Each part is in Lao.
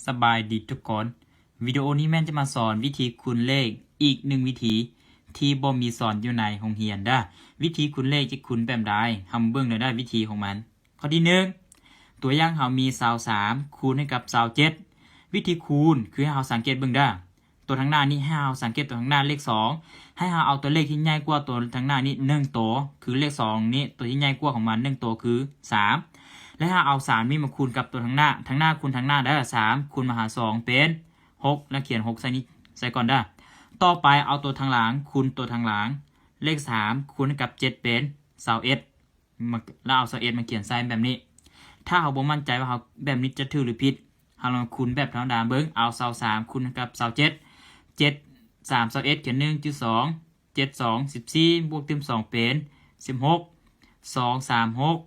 ສະບາຍດີທຸກຄົນ, ວິດີໂອນີ້ແມ່ນຈະມາສອນວິທີຄູນເລກອີກໜຶ່ງວິທີທີ່ບໍ່ມີສອນຢູ່ໃນໂຮງຮຽນເດີ້. ວິທີຄູນເລກຈະຄູນແບບໃດ? ເຮົາມາເບິ່ງເດີ້ ວິທີຂອງມັນ. ຂໍ້ທີໜຶ່ງ ຕົວຢ່າງເຮົາມີຊາວສາມຄູນໃຫ້ກັບຊາວເຈັດ. ວິທີຄູນຄືໃຫ້ເຮົາສັງເກດເບິ່ງເດີ້. ຕົວທາງໜ້ານີ້ ໃຫ້ເຮົາສັງເກດຕົວທາງໜ້າເລກສອງ ໃຫ້ເຮົາເອົາຕົວເລກທີ່ໃຫຍ່ກວ່າຕົວທາງໜ້ານີ້ໜຶ່ງໂຕ ຄືເລກສອງນີ້ ຕົວທີ່ໃຫຍ່ກວ່າຂອງມັນໜຶ່ງໂຕຄືສາມ ແລະ ເຮົາເອົາສາມນີ້ມາຄູນກັບຕົວທາງໜ້າ ທາງໜ້າຄູນທາງໜ້າເດີ້ ສາມຄູນມາຫາສອງເປັນຫົກ ແລະ ຂຽນຫົກໃສ່ນີ້ໃສ່ກ່ອນເດີ້. ຕໍ່ໄປເອົາຕົວທາງຫຼັງຄູນຕົວທາງຫຼັງ ເລກສາມຄູນກັບເຈັດເປັນຊາວເອັດ ມາ ແລ້ວເອົາຊາວເອັດມາຂຽນໃສ່ແບບນີ້. ຖ້າເຮົາບໍ່ໝັ້ນໃຈວ່າເຮົາ ແບບນີ້ຈະຖືກຫຼືຜິດ ເຮົາລອງຄູນແບບທຳມະດາເບິ່ງ. ເອົາຊາວສາມຄູນກັບຊາວເຈັດ ເຈັດສາມຊາວເອັດ ຂຽນໜຶ່ງຈຸດສອງ ເຈັດສອງສິບສີ່ ບວກຕື່ມສອງເປັນສິບຫົກ ສອງສາມຫົກ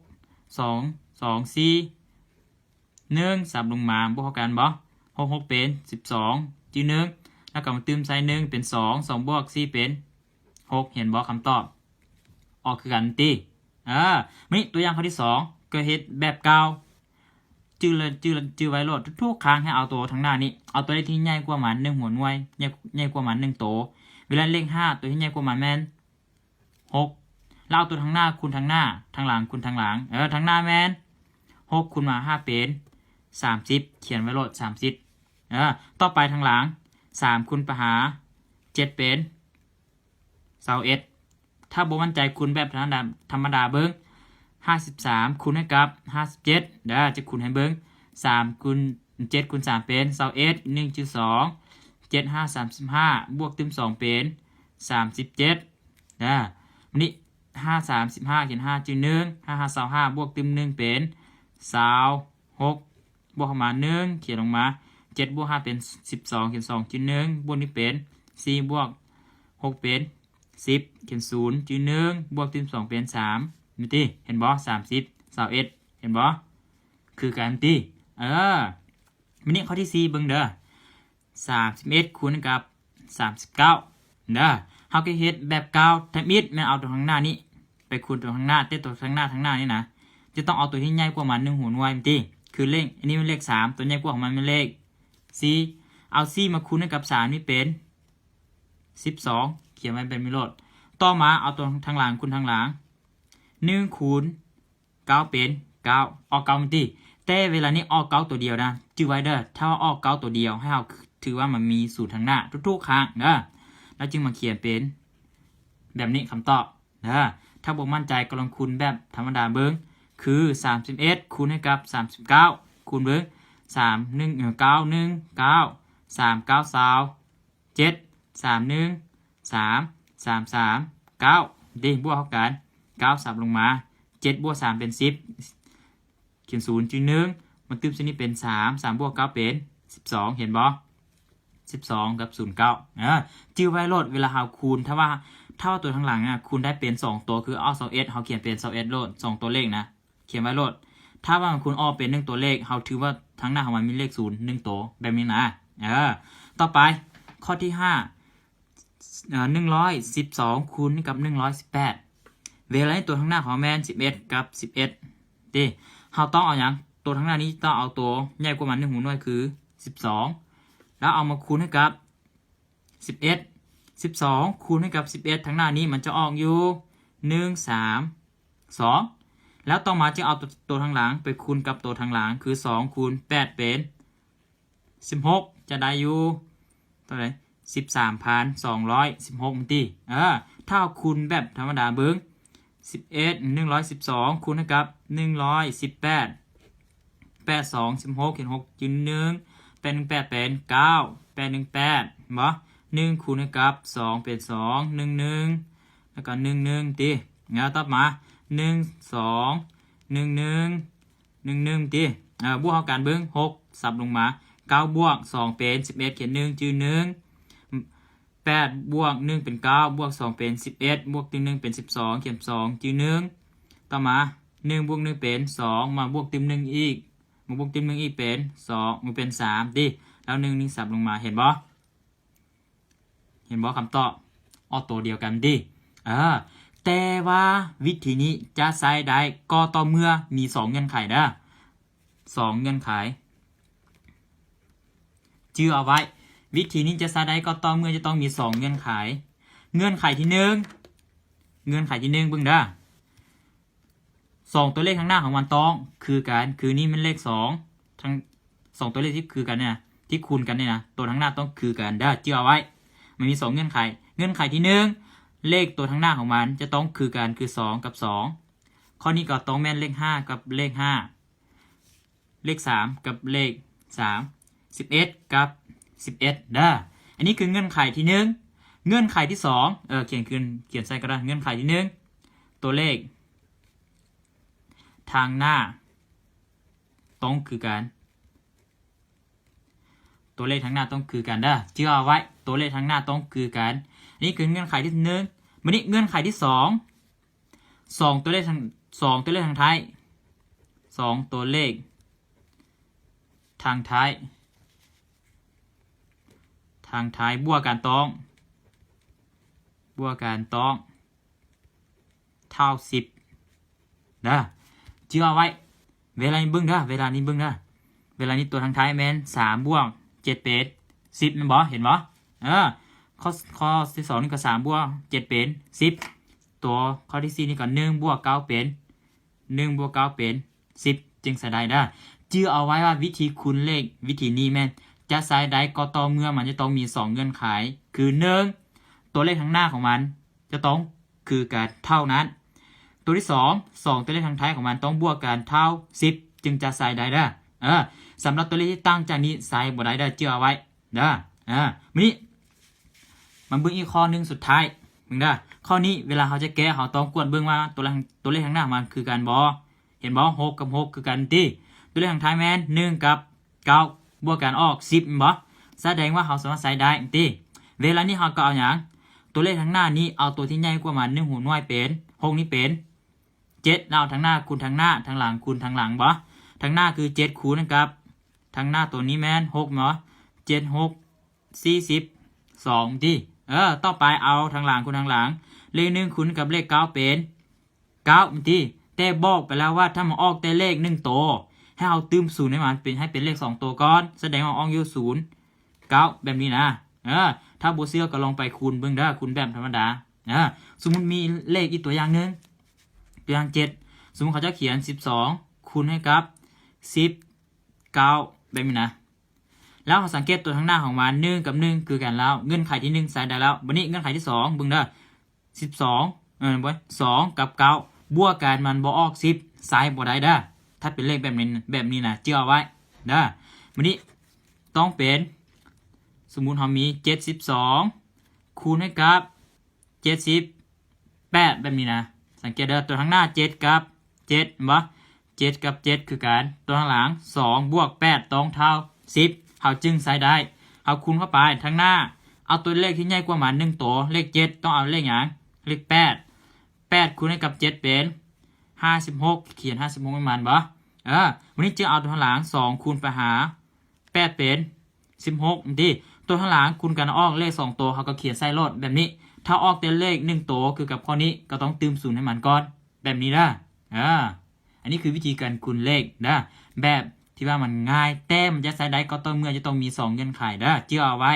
ສອງສອງສີ່ ໜຶ່ງ ສັບລົງມາ ບວກເທົ່າກັນບໍ່? ຫົກຫົກເປັນສິບສອງ ຈື່ໜຶ່ງ ແລ້ວກໍມາຕື່ມໃສ່ໜຶ່ງເປັນສອງ ສອງບວກສີ່ເປັນຫົກ ເຫັນບໍ່? ຄຳຕອບອອກຄືກັນຕິ. ເອີ ມານີ້ຕົວຢ່າງຂໍ້ທີສອງ ກໍເຮັດແບບເກົ່າ ຈື່ລະ ຈື່ລະ ຈື່ໄວ້ໂລດ ທຸກໆຄັ້ງໃຫ້ເອົາຕົວທາງໜ້ານີ້ ເອົາຕົວເລກທີ່ໃຫຍ່ກວ່າມັນໜຶ່ງຫົວໜ່ວຍ ໃຫຍ່ ໃຫຍ່ກວ່າມັນໜຶ່ງໂຕ. ເວລາເລກຫ້າ ຕົວທີ່ໃຫຍ່ກວ່າມັນແມ່ນຫົກ ແລ້ວເອົາຕົວທາງໜ້າຄູນທາງໜ້າ ທາງຫຼັງຄູນທາງຫຼັງ ເອີ ທາງໜ້າແມ່ນຫົກຄູນມາຫ້າເປັນສາມສິບ ຂຽນໄວ້ໂລດສາມສິບ. ເອີ ຕໍ່ໄປທາງຫຼັງ ສາມຄູນໄປຫາເຈັດເປັນ ຊາວເອັດ ຖ້າບໍ່ໝັ້ນໃຈຄູນແບບທຳມະດາ ທຳມະດາເບິ່ງ ຫ້າສິບສາມຄູນໃຫ້ກັບຫ້າສິບເຈັດເດີ້ ຈະຄູນໃຫ້ເບິ່ງ ສາມຄູນ ເຈັດຄູນສາມເປັນຊາວເອັດ ໜຶ່ງຈຸດສອງ ເຈັດຫ້າສາມສິບຫ້າ ບວກຕື່ມສອງເປັນສາມສິບເຈັດເດີ້. ນີ້ ຫ້າສາມສິບຫ້າ ຂຽນຫ້າຈື່ໜຶ່ງ ຫ້າຫ້າຊາວຫ້າ ບວກຕື່ມໜຶ່ງເປັນຊາວຫົກ ບວກເຂົ້າມາໜຶ່ງ ຂຽນລົງມາ ເຈັດບວກຫ້າເປັນສິບສອງ ຂຽນສອງຈື່ໜຶ່ງ ບວກນີ້ເປັນສີ່ ບວກຫົກເປັນສິບ ຂຽນສູນຈື່ໜຶ່ງ ບວກຕື່ມສອງເປັນສາມ ນີ້ຕິ ເຫັນບໍ່? ສາມສິບ ຊາວເອັດ ເຫັນບໍ່? ຄືກັນຕິ. ເອີ ມານີ້ຂໍ້ທີສີ່ເບິ່ງເດີ້ ສາມສິບເອັດຄູນກັບສາມສິບເກົ້າເດີ້ ເຮົາກໍເຮັດແບບເກົ່າ ທຳອິດແມ່ນເອົາຕົວທາງໜ້ານີ້ໄປຄູນຕົວທາງໜ້າ ແຕ່ຕົວທາງໜ້າ ທາງໜ້ານີ້ນະ ຈະຕ້ອງເອົາຕົວທີ່ໃຫຍ່ກວ່າມັນໜຶ່ງຫົວໜ່ວຍແມ່ນຕິ ຄືເລກ ອັນນີ້ແມ່ນເລກສາມ ຕົວໃຫຍ່ກວ່າຂອງມັນແມ່ນເລກສີ່ ເອົາສີ່ມາຄູນໃຫ້ກັບສາມນີ້ເປັນສິບສອງ ຂຽນໄວ້ແບບນີ້ໂລດ. ຕໍ່ມາເອົາຕົວທາງຫຼັງຄູນທາງຫຼັງ ໜຶ່ງຄູນ ເກົ້າເປັນເກົ້າ ອອກເກົ້າແມ່ນຕິ ແຕ່ເວລານີ້ອອກເກົ້າຕົວດຽວນະ ຈື່ໄວ້ເດີ້ ຖ້າວ່າອອກເກົ້າຕົວດຽວ ໃຫ້ເຮົາຖືວ່າມັນມີສູນທາງໜ້າທຸກໆຄັ້ງເດີ້ ແລ້ວຈຶ່ງມາຂຽນເປັນແບບນີ້ຄຳຕອບເດີ້. ຖ້າບໍ່ໝັ້ນໃຈກໍລອງຄູນແບບທຳມະດາເບິ່ງ ຄື ສາມສິບເອັດຄູນໃຫ້ກັບສາມສິບເກົ້າ ຄູນເບິ່ງ ສາມໜຶ່ງ ເອີ ເກົ້າໜຶ່ງເກົ້າ ສາມເກົ້າຊາວ ເຈັດ ສາມໜຶ່ງສາມ ສາມສາມເກົ້າ ເດ້ ບວກເທົ່າກັນເກົ້າ ສັບລົງມາ ເຈັດບວກສາມເປັນສິບ ຂຽນສູນຈື່ໜຶ່ງ ມາຕື່ມໃສ່ນີ້ເປັນສາມ ສາມບວກເກົ້າເປັນສິບສອງ ເຫັນບໍ່? ສິບສອງກັບສູນເກົ້າ ເອີ ຈື່ໄວ້ໂລດ ເວລາເຮົາຄູນ ຖ້າວ່າ ຖ້າວ່າຕົວທາງຫຼັງນະ ຄູນໄດ້ເປັນສອງຕົວ ຄືເອົາຊາວເອັດ ເຮົາຂຽນເປັນຊາວເອັດໂລດ ສອງຕົວເລກນະ ຂຽນໄວ້ໂລດ ຖ້າວ່າມັນຄູນອອກເປັນໜຶ່ງຕົວເລກ ເຮົາຖືວ່າທາງໜ້າຂອງມັນມີເລກສູນໜຶ່ງໂຕ ແບບນີ້ນະ. ເອີ ຕໍ່ໄປ ຂໍ້ທີຫ້າ ເອີ ໜຶ່ງຮ້ອຍສິບສອງຄູນກັບໜຶ່ງຮ້ອຍສິບແປດ ເວລານີ້ຕົວທາງໜ້າຂອງເຮົາແມ່ນສິບເອັດກັບສິບເອັດ ເດ້ ເຮົາຕ້ອງເອົາຫຍັງ? ຕົວທາງໜ້ານີ້ຕ້ອງເອົາຕົວໃຫຍ່ກວ່າມັນໜຶ່ງຫົວໜ່ວຍຄືສິບສອງ ແລ້ວເອົາມາຄູນໃຫ້ກັບ ສິບເອັດ ສິບສອງຄູນໃຫ້ກັບສິບເອັດ ທາງໜ້ານີ້ມັນຈະອອກຢູ່ ໜຶ່ງສາມສອງ ແລ້ວຕໍ່ມາຈຶ່ງເອົາຕົວ ຕົວທາງຫຼັງໄປຄູນກັບຕົວທາງຫຼັງ ຄືສອງຄູນແປດເປັນສິບຫົກ ຈະໄດ້ຢູ່ເທົ່າໃດ? ສິບສາມພັນສອງຮ້ອຍສິບຫົກ ແມ່ນຕິ. ເອີ ຖ້າເຮົາຄູນແບບທຳມະດາເບິ່ງ ສິບເອັດ ໜຶ່ງຮ້ອຍສິບສອງຄູນໃຫ້ກັບໜຶ່ງຮ້ອຍສິບແປດ ແປດສອງສິບຫົກ ເຫັນຫົກຈື່ໜຶ່ງ ແປດໜຶ່ງແປດເປັນເກົ້າ ແປດໜຶ່ງແປດ ເຫັນບໍ່? ໜຶ່ງຄູນໃຫ້ກັບສອງເປັນສອງ ໜຶ່ງໜຶ່ງ ແລ້ວກໍໜຶ່ງໜຶ່ງຕິ. ແລ້ວຕໍ່ມາ ໜຶ່ງສອງ ໜຶ່ງໜຶ່ງ ໜຶ່ງໜຶ່ງຕິ. ເອີ ບວກເຂົ້າກັນເບິ່ງ ຫົກສັບລົງມາ ເກົ້າບວກສອງເປັນສິບເອັດ ຂຽນໜຶ່ງຈື່ໜຶ່ງ ແປດບວກໜຶ່ງເປັນເກົ້າ ບວກສອງເປັນສິບເອັດ ບວກຕື່ມໜຶ່ງເປັນສິບສອງ ຂຽນສອງຈື່ໜຶ່ງ. ຕໍ່ມາ ໜຶ່ງບວກໜຶ່ງເປັນສອງ ມາບວກຕື່ມໜຶ່ງອີກ ມາບວກຕື່ມໜຶ່ງອີກເປັນສອງ ມັນເປັນສາມຕິ. ແລ້ວໜຶ່ງນີ້ສັບລົງມາ ເຫັນບໍ່? ເຫັນບໍ່ຄຳຕອບ? ອອກໂຕດຽວກັນຕິ. ເອີ ແຕ່ວ່າວິທີນີ້ຈະໃຊ້ໄດ້ກໍຕໍ່ເມື່ອມີສອງເງື່ອນໄຂເດີ້ ສອງເງື່ອນໄຂ. ຈື່ເອົາໄວ້ ວິທີນີ້ຈະໃຊ້ໄດ້ກໍຕໍ່ເມື່ອຈະຕ້ອງມີສອງເງື່ອນໄຂ. ເງື່ອນໄຂທີໜຶ່ງ ເງື່ອນໄຂທີໜຶ່ງເບິ່ງເດີ້ ສອງຕົວເລກທາງໜ້າຂອງມັນຕ້ອງຄືກັນ ຄືນີ້ແມ່ນເລກສອງ ທັງສອງຕົວເລກທີ່ຄືກັນນີ້ນະ ທີ່ຄູນກັນນີ້ນະ ຕົວທາງໜ້າຕ້ອງຄືກັນເດີ້ ຈື່ເອົາໄວ້. ມັນມີສອງເງື່ອນໄຂ ເງື່ອນໄຂທີໜຶ່ງ ເລກຕົວທາງໜ້າຂອງມັນຈະຕ້ອງຄືກັນ ຄືສອງກັບສອງ ຂໍ້ນີ້ກໍຕ້ອງແມ່ນເລກຫ້າກັບເລກຫ້າ ເລກສາມກັບເລກສາມ ສິບເອັດກັບສິບເອັດເດີ້. ອັນນີ້ຄືເງື່ອນໄຂທີໜຶ່ງ. ເງື່ອນໄຂທີສອງ ເອີ ຂຽນຂຶ້ນ ຂຽນໃສ່ກໍໄດ້ ເງື່ອນໄຂທີໜຶ່ງ ຕົວເລກທາງໜ້າຕ້ອງຄືກັນ ຕົວເລກທາງໜ້າຕ້ອງຄືກັນເດີ້ ຈື່ເອົາໄວ້ ຕົວເລກທາງໜ້າຕ້ອງຄືກັນ. ອັນນີ້ຄືເງື່ອນໄຂທີໜຶ່ງ. ບາດນີ້ເງື່ອນໄຂທີສອງ ສອງຕົວເລກທາງ ສອງຕົວເລກທາງທ້າຍ ສອງຕົວເລກທາງທ້າຍ ທາງທ້າຍບວກກັນຕ້ອງ ບວກກັນຕ້ອງເທົ່າສິບເດີ້ ຈື່ເອົາໄວ້. ເວລານີ້ເບິ່ງເດີ້ ເວລານີ້ເບິ່ງເດີ້ ເວລານີ້ຕົວທາງທ້າຍແມ່ນສາມບວກເຈັດເປັນສິບແມ່ນບໍ່ ເຫັນບໍ່? ເອີ ຂໍ້ ຂໍ້ທີສອງນີ້ກໍສາມບວກເຈັດເປັນສິບ ຕົວຂໍ້ທີສີ່ນີ້ກໍໜຶ່ງບວກເກົ້າເປັນ ໜຶ່ງບວກເກົ້າເປັນສິບ ຈຶ່ງໃຊ້ໄດ້ເດີ້. ຈື່ເອົາໄວ້ວ່າວິທີຄູນເລກວິທີນີ້ແມ່ນຈະໃຊ້ໄດ້ກໍຕໍ່ເມື່ອມັນຈະຕ້ອງມີສອງເງື່ອນໄຂ ຄືໜຶ່ງ ຕົວເລກທາງໜ້າຂອງມັນຈະຕ້ອງຄືກັນເທົ່ານັ້ນ ຕົວທີສອງ ສອງຕົວເລກທາງທ້າຍຂອງມັນຕ້ອງບວກກັນເທົ່າສິບ ຈຶ່ງຈະໃຊ້ໄດ້ເດີ້. ເອີ ສຳລັບຕົວເລກທີ່ຕ່າງຈາກນີ້ໃຊ້ບໍ່ໄດ້ເດີ້ ຈື່ເອົາໄວ້ເດີ້. ເອີ ບາດນີ້ ມາເບິ່ງອີກຂໍ້ໜຶ່ງສຸດທ້າຍ ເບິ່ງເດີ້ ຂໍ້ນີ້ເວລາເຮົາຈະແກ້ ເຮົາຕ້ອງກວດເບິ່ງວ່າຕົວເລກ ຕົວເລກທາງໜ້າມັນຄືກັນບໍ່ ເຫັນບໍ່? ຫົກກັບຫົກຄືກັນຕິ ຕົວເລກທາງທ້າຍແມ່ນໜຶ່ງກັບເກົ້າ ບວກກັນອອກສິບແມ່ນບໍ່? ສະແດງວ່າເຮົາສາມາດໃຊ້ໄດ້ຕິ. ເວລານີ້ເຮົາກໍເອົາຫຍັງ? ຕົວເລກທາງໜ້ານີ້ ເອົາຕົວທີ່ໃຫຍ່ກວ່າມັນ ໜຶ່ງຫົວໜ່ວຍເປັນຫົກ ນີ້ເປັນ ເຈັດ ແລ້ວທາງໜ້າຄູນທາງໜ້າ ທາງຫຼັງຄູນທາງຫຼັງບໍ່? ທາງໜ້າຄືເຈັດຄູນກັບທາງໜ້າຕົວນີ້ແມ່ນຫົກເນາະ ເຈັດຫົກສີ່ສິບສອງຕິ. ເອີ ຕໍ່ໄປເອົາທາງຫຼັງຄູນທາງຫຼັງ ເລກໜຶ່ງຄູນກັບເລກເກົ້າເປັນເກົ້າແມ່ນຕິ. ແຕ່ບອກໄປແລ້ວວ່າຖ້າມັນອອກແຕ່ເລກໜຶ່ງໂຕ ໃຫ້ເຮົາຕື່ມສູນໃຫ້ມັນເປັນ ໃຫ້ເປັນເລກສອງໂຕກ່ອນ ສະແດງວ່າອອກຢູ່ສູນ ເກົ້າ ແບບນີ້ນະ. ເອີ ຖ້າບໍ່ເຊື່ອກໍລອງໄປຄູນເບິ່ງເດີ້ ຄູນແບບທຳມະດາ. ເອີ ສົມມຸດມີເລກອີກຕົວຢ່າງໜຶ່ງ ຕົວຢ່າງເຈັດ ສົມມຸດເຂົາເຈົ້າຂຽນສິບສອງຄູນໃຫ້ກັບສິບເກົ້າ ແບບນີ້ນະ. ແລ້ວເຮົາສັງເກດຕົວທາງໜ້າຂອງມັນ ໜຶ່ງກັບໜຶ່ງຄືກັນແລ້ວ ເງື່ອນໄຂທີໜຶ່ງໃຊ້ໄດ້ແລ້ວ. ບາດນີ້ເງື່ອນໄຂທີສອງເບິ່ງເດີ້ ສິບສອງ ເອີ ບໍ່ ສອງກັບເກົ້າບວກກັນມັນບໍ່ອອກສິບ ໃຊ້ບໍ່ໄດ້ເດີ້ ຖ້າເປັນເລກແບບນີ້ ແບບນີ້ນະ ຈື່ເອົາໄວ້ເດີ້. ບາດນີ້ຕ້ອງເປັນ ສົມມຸດເຮົາມີເຈັດສິບສອງຄູນໃຫ້ກັບເຈັດສິບແປດ ແບບນີ້ນະ. ສັງເກດເດີ້ ຕົວທາງໜ້າເຈັດກັບເຈັດ ເຫັນບໍ່? ເຈັດກັບເຈັດຄືກັນ ຕົວທາງຫຼັງ ສອງບວກແປດຕ້ອງເທົ່າສິບ ເຮົາຈຶ່ງໃຊ້ໄດ້. ເຮົາຄູນເຂົ້າໄປທາງໜ້າ ເອົາຕົວເລກທີ່ໃຫຍ່ກວ່າມັນໜຶ່ງໂຕ ເລກເຈັດ ຕ້ອງເອົາເລກຫຍັງ? ເລກແປດ ແປດຄູນໃຫ້ກັບເຈັດເປັນຫ້າສິບຫົກ ຂຽນຫ້າສິບຫົກໃຫ້ມັນບໍ່? ເອີ ບາດນີ້ຈຶ່ງເອົາຕົວທາງຫຼັງ ສອງຄູນໄປຫາແປດເປັນສິບຫົກ ແມ່ນຕິ. ຕົວທາງຫຼັງຄູນກັນອອກເລກສອງໂຕ ເຮົາກໍຂຽນໃສ່ໂລດແບບນີ້. ຖ້າອອກແຕ່ເລກໜຶ່ງໂຕ ຄືກັບຂໍ້ນີ້ ກໍຕ້ອງຕື່ມສູນໃຫ້ມັນກ່ອນ ແບບນີ້ເດີ້. ເອີ ອັນນີ້ຄືວິທີການຄູນເລກເດີ້ ແບບທີ່ວ່າມັນງ່າຍ ແຕ່ມັນຈະໃຊ້ໄດ້ກໍຕໍ່ເມື່ອຈະຕ້ອງມີສອງເງື່ອນໄຂເດີ້ ຈື່ເອົາໄວ້.